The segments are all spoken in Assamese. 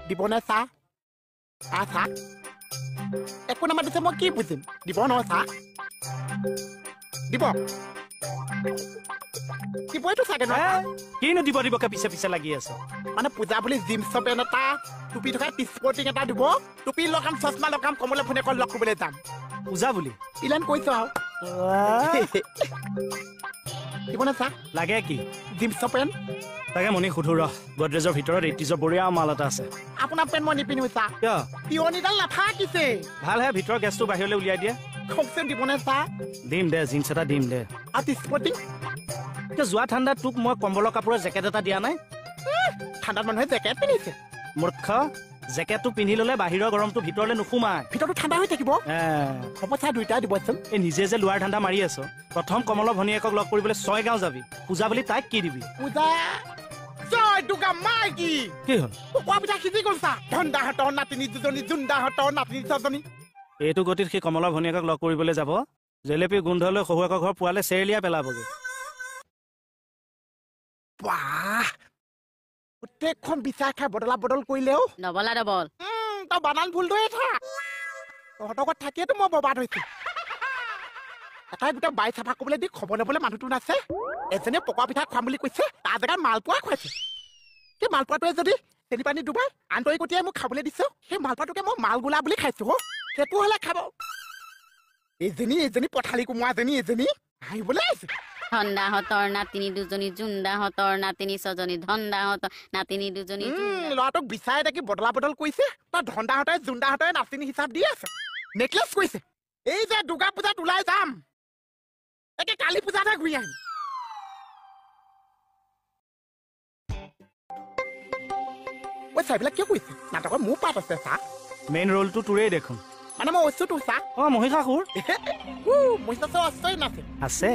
দিবনে চাহ? চাহ একো নামাতিছে, মই কি বুজিম? দিব নহয় চাহ? দিব দিবইতো চাগে। নহয় কিনো দিব দিবকে পিছে পিছে লাগি আছ? মানে পূজা বুলি জিন্সৰ পেণ্ট এটা, টুপি থকা স্পৰ্টিং এটা দিব, টুপি লগাম, চশমা লগাম, কমলে ফোনে লগ কৰিবলৈ যাম। পূজা বুলি ইলান কৈছো আৰু। দিবনে চাহ? লাগে কি? জিন্সৰ পেণ্ট তাকে মনি সুধো ৰ, গডৰেজৰ ভিতৰত 80s বঢ়িয়া মাল এটা আছে। আপোনাৰ পেণ্ট মই নিপিন্ধো চাহ। কিয়? পিয়নিডাল নাথাকিছে। ভালহে, ভিতৰৰ গেছটো বাহিৰলৈ উলিয়াই দিয়ে। কওকচোন, দিবনে চাহ? দিম দে, জিন্স এটা দিম দে। আৰু স্পৰ্টিং? যোৱা ঠাণ্ডাত তোক মই কম্বলৰ কাপোৰৰ জেকেট এটা দিয়া নাই? ঠাণ্ডাত মানুহে জেকেট পিন্ধিছে? মূৰ্খ, জেকেটটো পিন্ধি ললে বাহিৰৰ গৰমটো ভিতৰলৈ নোসোমায়, ভিতৰটো ঠাণ্ডা হৈ থাকিব। হ'ব চাহ দুইটাই দিবচোন। এই নিজে যে লোৱাৰ ঠাণ্ডা মাৰি আছ, প্ৰথম কমলৰ ভনীয়েকক লগ কৰিবলৈ ছয়গাঁও যাবি। পূজা বুলি তাইক কি দিবি? পূজা জয় দুৰ্গা মাইকী। কি হ'ল? পকোৱা পিঠা সিজি গ'ল চা। ধন্দাহঁতৰ নাতিনী দুজনী, জোনদাহঁতৰ নাতিনী ছজনী। এইটো গতিত সি কমলৰ ভনীয়েকক লগ কৰিবলৈ যাব, জেলেপি গোন্ধ লৈ শহুৱেকৰ ঘৰ পোৱালে চেৰেলিয়াই পেলাবগৈ। বাহ, গোটেইখন বিচাৰ খাই বদলা বদল কৰিলেও নবলা ডবল। তই বানান ভুল ধৰিয়ে থাক, তহঁতৰ ঘৰত থাকিয়েতো মই বৰবাদ হৈছো। এটাই গোটেই বাৰী চাফা কৰিবলৈ দি খবৰ ল'বলৈ মানুহটো নাছে। এজনে পকোৱা পিঠা খুৱাম বুলি কৈছে, তাৰ জেগাত মালপোৱা খুৱাইছে। সেই মালপোৱাটোৱে যদি চেনি পানী ডুবাই আন্তৰিকতীয়াই মোক খাবলৈ দিছে, সেই মালপোৱাটোকে মই মালগোলা বুলি খাইছো। সেইটো হ'লে খাব। এইজনী এইজনী পথালি কোমোৱাজনী এইজনী আহিবলৈ আহিছে। ধন্দাহঁতৰ নাতিনী দুজনী, জোনদাহঁতৰ নাতিনী ছজনী, ধন্দাহঁতৰ নাতিনী দুজনী। ল'ৰাটোক বিচাৰি থাকি বদলা বদল কৰিছে, তাৰ ধন্দাহঁতে জোনদাহঁতে নাতিনী হিচাপ দি আছে, নেকলেছ কৰিছে। এই যে দুৰ্গা পূজাত ওলাই যাম, একে কালী পূজাতহে ঘূৰি আহিম। ঐ চাইবিলাক কিয় কৰিছে? নাটকত মোৰ পাত আছে চা। মেইন ৰোলটো তোৰেই দেখোন। মানে মই কৈছো তোৰ চা। অ মহিষাসুৰ। মহিষাসুৰ অস্ত্ৰই নাছে আছে।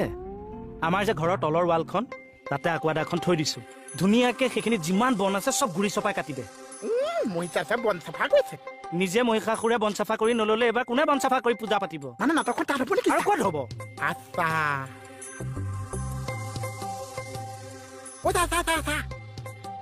আমাৰ যে ঘৰৰ তলৰ ৱালখন, তাতে আকোৱাদাখন থৈ দিছো ধুনীয়াকে। সেইখিনি যিমান বন আছে চব গুৰি চপাই কাটি দে। মহিষাসুৰে বন চাফা কৰিছে। নিজে মহিষাসুৰে বন চাফা কৰি নললে এইবাৰ কোনে বন চাফা কৰি পূজা পাতিব? মানে নাটকখন তাত হ'ব নেকি? আৰু ক'ত হ'ব? আচ্ছা,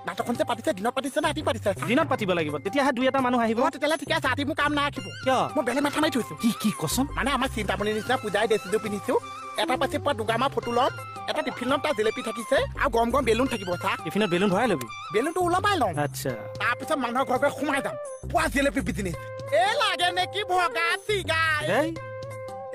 নাটকখন যে পাতিছে দিনত পাতিছে নে ৰাতি পাতিছে? দিনত পাতিব লাগিব, তেতিয়াহে দুই এটা মানুহ আহিব। তেতিয়াহ'লে ঠিকে আছে, ৰাতি মোৰ কাম নাৰাখিব। কিয়? মই বেলেগ মাথা মাৰি থৈছো। কি কি কচোন? মানে আমাৰ চিন্তামণিৰ নিচিনা পূজাই ড্ৰেছযোৰ পিন্ধিছো, এটা পাছে পোৱা দুগামা ফটো ল'ম, এটা টিফিনত তাৰ জেলেপি থাকিছে আৰু গৰম গৰম বেলুন থাকিব। চা, টিফিনত বেলুন ভৰাই ল'বি? বেলুনটো ওলমাই ল'ম। আচ্ছা, তাৰপিছত মানুহৰ ঘৰ ঘৰে সোমাই যাম, পোৱা জেলেপি বিজনেছ। এই লাগে নেকি ভগা চিগা,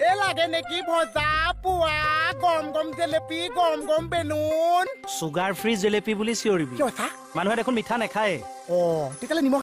এই লাগে নেকি ভজা পোৱা গৰম গৰম জেলেপি, গৰম গৰম বেলুন। চুগাৰ ফ্ৰী জেলেপি বুলি চিঞৰিবি। কিয় চা? মানুহে দেখোন মিঠা নাখায়। অ, তেতিয়াহ'লে নিমখ